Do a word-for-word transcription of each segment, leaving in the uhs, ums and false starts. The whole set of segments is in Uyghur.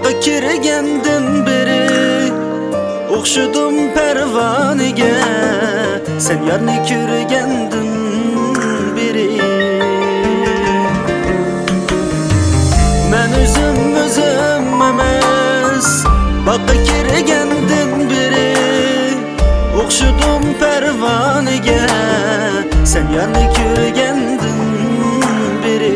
باغقا كىرگەندىن بېرى ئوخشىدىم پەرۋانىگە، سەن يارنى كۆرگەندىن بېرى. مەن ئۆزۈم ئۆزۈم ئەمەس، باغقا كىرگەندىن بېرى ئوخشىدىم پەرۋانىگە، سەن يارنى كۆرگەندىن بېرى.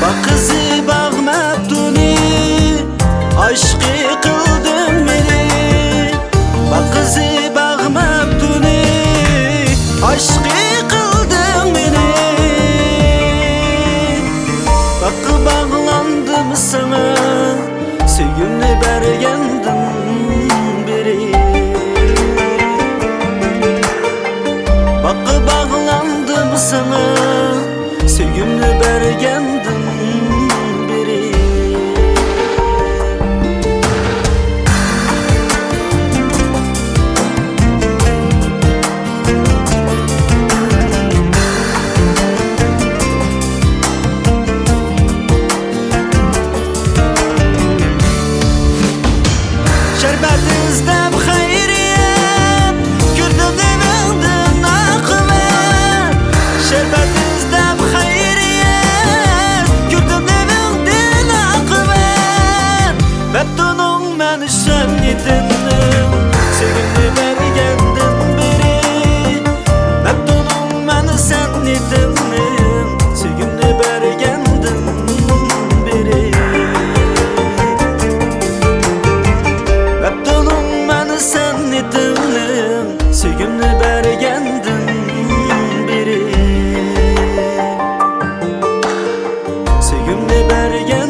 باغ قىزى، باغ مەپتۇنى، ئاشىقى قىلدىڭ مېنى. باغ قىزى، باغ مەپتۇنى، ئاشىقى قىلدىڭ مېنى. باغقا باغلاندىم ساڭا، سۆيگۈمنى بەرگەندىن بېرى. باغقا باغلاندىم ساڭا، سۆيگۈمنى بەرگەندىن بېرى. شەربەت ئىزدەپ خەيرىيەت، كۆردۈم لېۋىڭدىن ئاقىۋەت. شەربەت ئىزدەپ خەيرىيەت، كۆردۈم لېۋىڭدىن ئاقىۋەت. مەپتۇنۇڭ مەن سەن ئىدىم، سۆيگۈمنى بەرگەندىن بېرى. مەپتۇنۇڭ مەن سەن ئىدىم، سۆيگۈمنى بەرگەندىن بېرى. مەپتۇنۇڭ مەن سەن ئىدىم، سۆيگۈمنى بەرگەندىن بېرى. سۆيگۈمنى بەرگەن